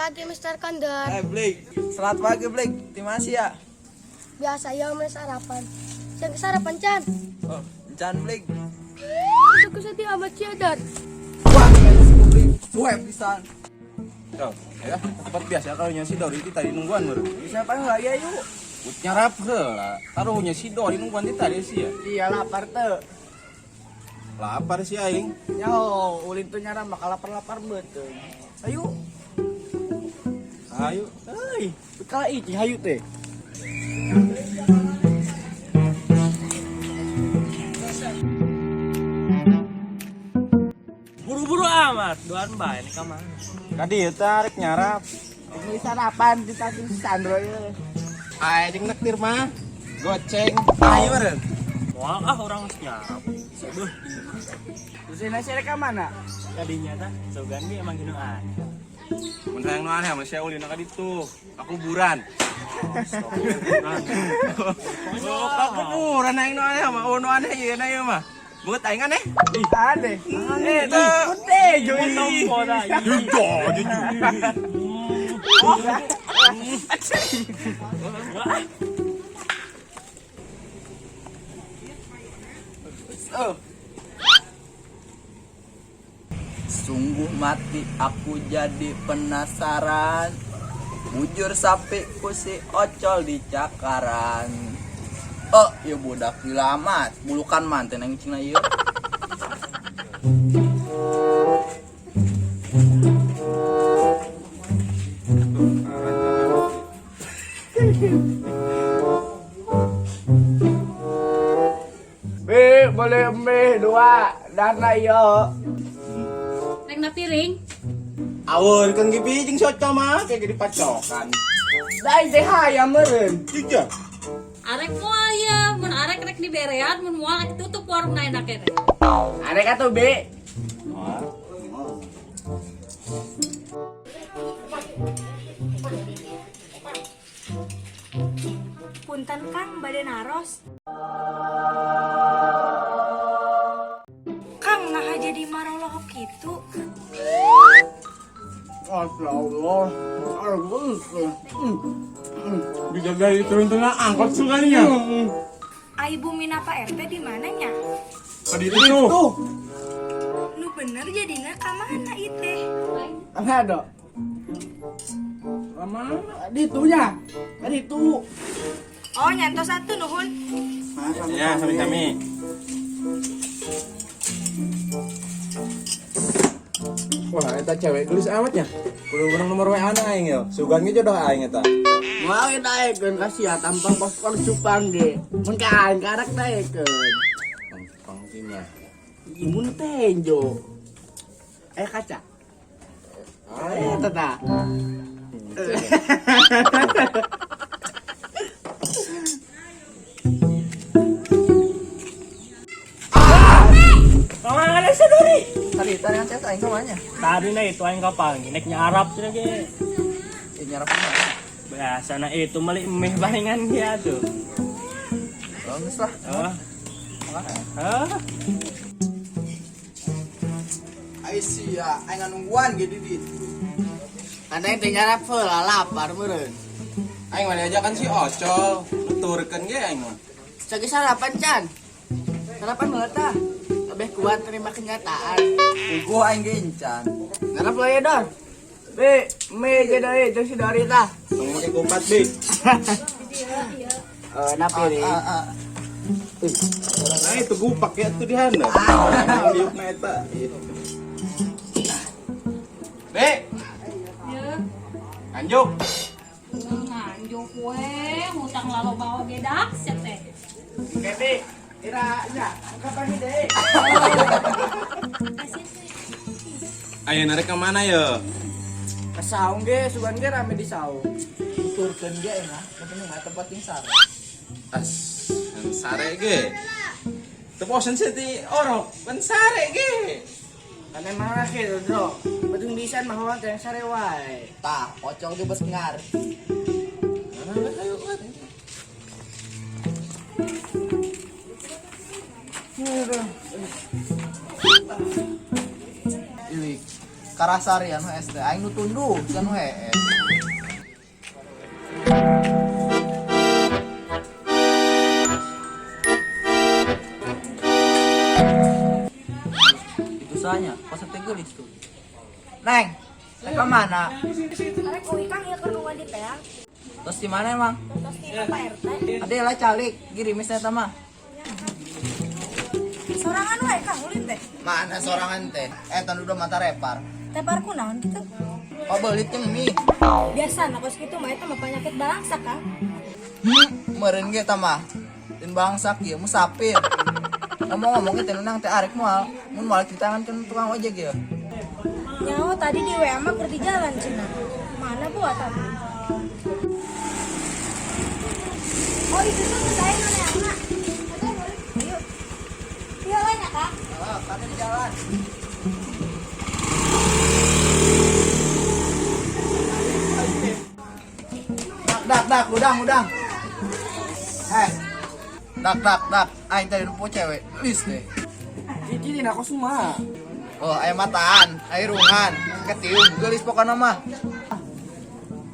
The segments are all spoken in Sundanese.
Pagi, Mr. Kondor. Eh, Blake. Selamat pagi, Blake. Terima kasih ya. Biasa ya, mau sarapan. Siang sarapan, Chan. Oh, Chan, Blake. Aku sedih amat sih, Dar. Wah, Blake. Suwe pisan. Tuh, ya, tempat biasa kalau si Dori itu tadi nungguan baru. Bisa apa lagi ayo? Ut nyarap heula. Taruhnya si Dori nungguan di tadi sih ya. Iya lapar tuh. Lapar sih aing. Yo, ulin tuh nyara bakal lapar-lapar betul. Ayo. Ayo. Hei, kala iki hayu teh. Buru-buru amat, duaan bae nih ka mana. Kadi ieu tarik nyarap. Ini sarapan di tadi Sandro ya. Aing naktir mah. Goceng. Ayo meureun. Moal ah urang geus nyarap. Aduh, Terus ini nasi ka mana? kadinya tah sogan ge emang ginu aneh. Mun hayang nu aneh mah sia ulin ka ditu. Ka kuburan. Oh, ka kuburan hayang nu aneh mah. Oh, nu aneh ieu na ieu mah. Beungeut aing aneh. Aneh. Eh, putih jo ini. Tompo tah. Oh. Sungguh mati aku jadi penasaran. Bujur sapi ku si Ocol di cakaran. Oh, ya budak gila amat. Bulukan manten yang cina ieu. Be, boleh mie dua dana yo. Rek na piring. Awur kang gibi jeung soco mah kayak gede pacokan. Dai teh hayam meureun. Jujur. Arek moal ya, mun arek rek diberean, mun moal rek tutup warung na enak keneh. Arek atuh be. Punten Kang, bade naros. Kang, nah jadi marolohok kitu. Masya Allah. Dijaga turun-turun angkot sukanya. Ai bumi Pak RT di mananya? Ka ditu. Tuh. Nu bener jadinya ka mana iteh? Apa do? Mana? Ditunya. Ditu. Oh, nyantos satu nuhun. Ya, sami-sami. Wah, eta cewek gelis amat ya. Kudu urang nomor WA na aing yo. Sugan ge jodoh aing eta. Mau daekeun ka sia tampang pos cupang ge. Mun ka aing karek daekeun. Tampang sih mah. Imun tenjo. Eh kaca. Eh tata. Kamana sih Dori? Tadi tadi yang saya aing samanya. Tadi na itu aing kapanggih nek nyarap cenah ge. Eh, nyarap mana? Biasa na itu meuli mie barengan ge atuh. Bagus lah. Oh. Hah? Ai sia, aing nungguan ge di ditu. Ada yang teh nyarap heula lapar meureun. Aing mah diajakan si Ocol, nuturkeun ge aing mah. Sagi sarapan Chan. Sarapan heula tah. Lebih kuat terima kenyataan. Ugo aing ge encan. Ngarap lo ya Dor. Be, me je doi jeung si Dori tah. Tong make kupat, Bi. Eh, na piring. Ah, ah. Nah, itu gupak ya tuh di handap. Diukna eta. Be, Ya, anjuk. nganjuk we, hutang lalo bawa gedak sia teh. Oke, Bi. Ira nya, kapan deui? Kasih teh. Ayo narik ke mana yo? Ke saung ge, sugan ge rame di saung. Tuturkeun ge aing mah. Penting mah tempat yang sare. As, kan sare ge. Teu bosen sih ti orok, kan sare ge. Kan emang laki tuh, Bro. Betung desain mah hoang teh sare wae. Tah, pocong ge bes ngarti. Mana ayo kan. Ilik. Karasarian nu hees teh. Aing nu tunduh, sia nu hees. Itu sahanya, pas teh geulis tuh. Neng, teh ka mana? Arek uih Kang ieu keur nungguan di teang. Terus di mana emang? Terus di Pak RT. Ade lah calik, girimis eta mah. Sorangan wae Kang ulin teh. Mana sorangan teh? Eta nu udah mata repar. Tepar kunaon kitu? Oh beulit jeung mie. Biasa nah kos kitu mah eta mah penyakit balangsak Kang. Meureun ge eta mah. Lain bangsak ieu musafir. Ngomong-ngomong teh nunang teh arek moal, mun moal ditangankeun tukang ojek ieu. Nyaho tadi di WA mah keur di jalan cenah. Mana buat tadi? Oh itu tuh geus aya nu neangna. Ayo. Ieu lain ya Kang? Heeh, kata di jalan. Dak dak dak, udang udang. Eh. Dak dak dak, aing teh nempo cewek, gelis teh. Hiji dina kosuma. Oh, aya mataan, aya rungan, ketiung, gelis pokona mah.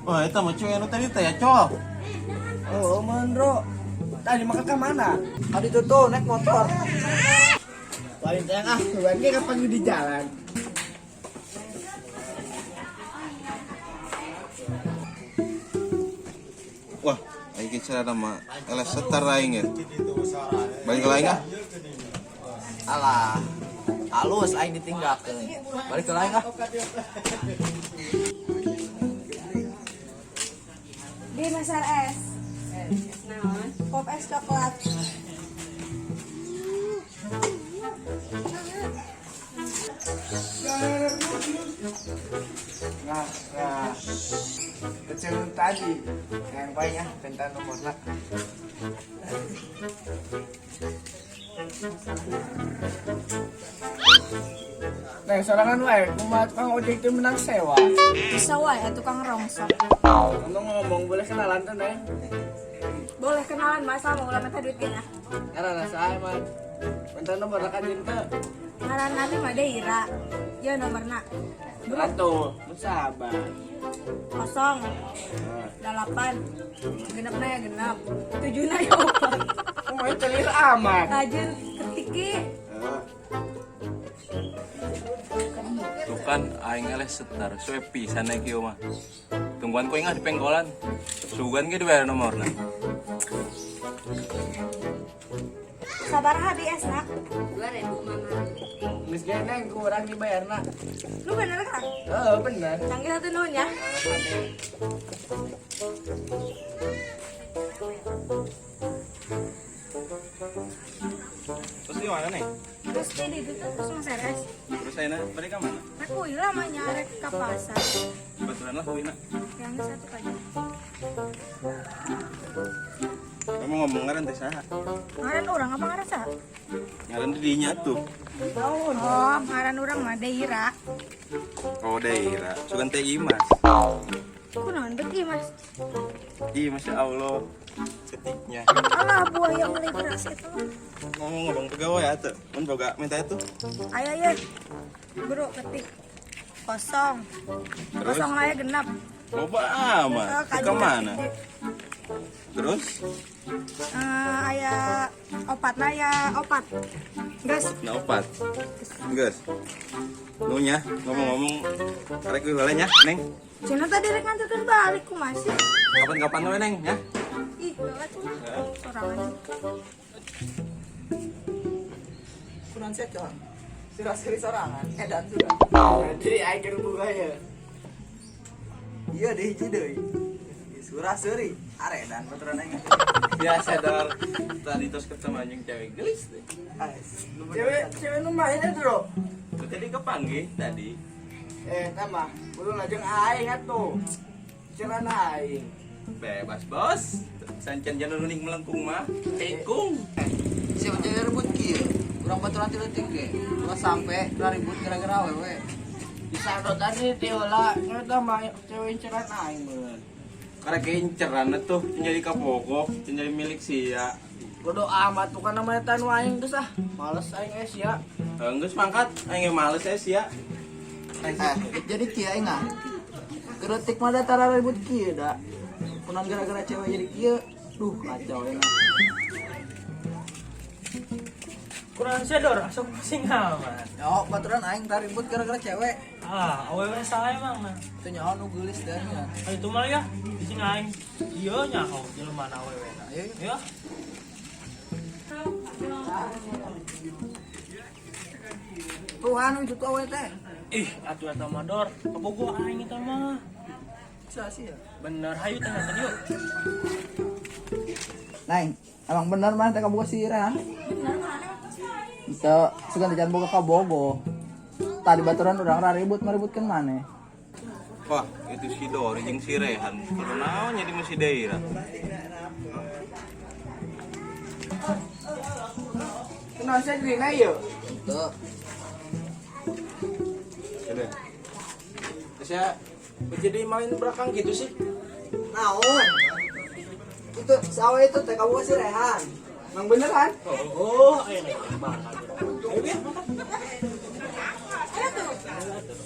Wah, eta mah cewek anu tadi teh ya, Col. Oh, Mandro. Tadi makan ke mana? Tadi tuh tuh naik motor. Lain teh ah, tuan ge kapan di jalan. Wah, aing ge cara mah eleh setar aing ge. Balik ke aing ah. Alah, halus aing ditinggalkeun. Balik ke aing ah. Di Masar es. Naon? Pop es coklat. Nah, nah. Kecil tadi yang banyak tentang nomorna. Nah, sorangan wae, kumaha tukang ojek teh menang sewa. Bisa wae tukang rongsok. Ngomong-ngomong boleh kenalan tuh, Neng? Boleh kenalan masa mau ulah minta duit gini ah. Ngaranna saha emang? Minta nomorna ka jeung teu. Ngaran abi mah Deira. Ya nomorna Atuh, mun sabar. 0 8 genepna ya genep 7 ya opat. Kumaha celir amat. Rajin ketiki. Tuh kan aing eleh setar, suwe pisan naik ieu mah. Tungguan ku aing ah di pengkolan. Sugan ge dibere nomorna. Sabaraha di es nak? 2000 mama. Geus ge Neng ku urang dibayarna. Lu bener kan? Heeh, bener. Canggih satu nuhun ya. Terus di mana, Neng? Terus di itu tuh terus Mas RS. Terus ayeuna balik ka mana? Rek uih lah mah nyarek ke pasar. Baturan lah uihna. Yang satu aja. Kamu ngomong ngaran teh saha? Ngaran urang apa ngaran saha? Ngaran di dinya tuh. Oh, ngaran urang mah Deira. Oh, Deira. Sugan teh Imas. Kunaon bet Imas? Ih, Masya Allah. Cetiknya. Alah buah yang beli beras itu. Ngomong-ngomong pegawai atuh. Mun boga minta itu. Ayo ya. Bro, ketik. Kosong. Terus? Kosong lah ya genap. Loba amat. Eh, Ke mana? Terus? Aya opat lah ya opat. Gas. Nah, opat. Geus. Nunya, ngomong-ngomong arek heula nya, Neng. Cina tadi rek nganterkeun balik ku masih. Kapan-kapan we, Neng, ya. Ih, heula tuh. Sorangan. Kunaon sia, Col? Sira-siri sorangan, edan sudah. Jadi aing keur buka ya. Iya deh hiji deui. Surah-seri, aredan baturan aing. Biasa dar. Tadi tos ketemu anjing cewek gelis deh. Ais, lu Cewek cewek nu main eta, Bro. Tuh tadi kepanggih tadi. Eh, tambah. Belum lajeng aing atuh. Cerana aing. Bebas, Bos. Sancen jangan nuning melengkung mah. Tekung. Siapa jadi rebut kieu? Urang baturan ti leutik ge. Ulah sampe ulah ribut gara-gara awewe. Disado tadi ti heula, cewek mah cewek cerana aing meureun. Karena keinceran tuh jadi kapokok, jadi milik sia. Bodo amat tuh kan namanya tanu aing geus ah. Males aing es ya. Geus mangkat, aing ge males es ya. Eh, jadi kieu aing ah. Keretik mah da tara ribut kieu da. Kunaon gara-gara cewek jadi kieu. Duh, kacau aing ah. Kurang sedor, asok pusing amat. Nyaho baturan aing tara ribut gara-gara cewek. Ah, awewe salah emang nah. Itu nyaho nu geulis dan ya. Ayo tuh malah ya, di sini aing. Iya nyaho jelema na awewe na. Ayo. Ya. Tuh anu itu tuh awewe teh. Ih, atuh eta mah dor. Kabogoh aing eta mah. Bisa sih ya. Bener, hayu teh nonton yuk. Neng, emang bener mah teh kabogoh si Rehan? Bener mana terus aing. Itu sugan teh jangan boga kabogoh. Tadi baturan urang ribut meributkeun maneh. Wah, itu si Dori jeung si Rehan. Kudu naon jadi mesti daerah. Kunaon sia dirina ieu? Tuh. Sudah. Saya jadi main belakang gitu sih. Naon? Itu sawe itu teh kabogoh si Rehan. Emang beneran? Oh, ayo nih, bakal. Ayo ya, makan. Ayo tuh.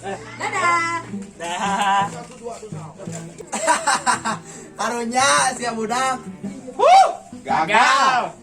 Eh. Dadah. Dah. Karunya sia budak. Gagal.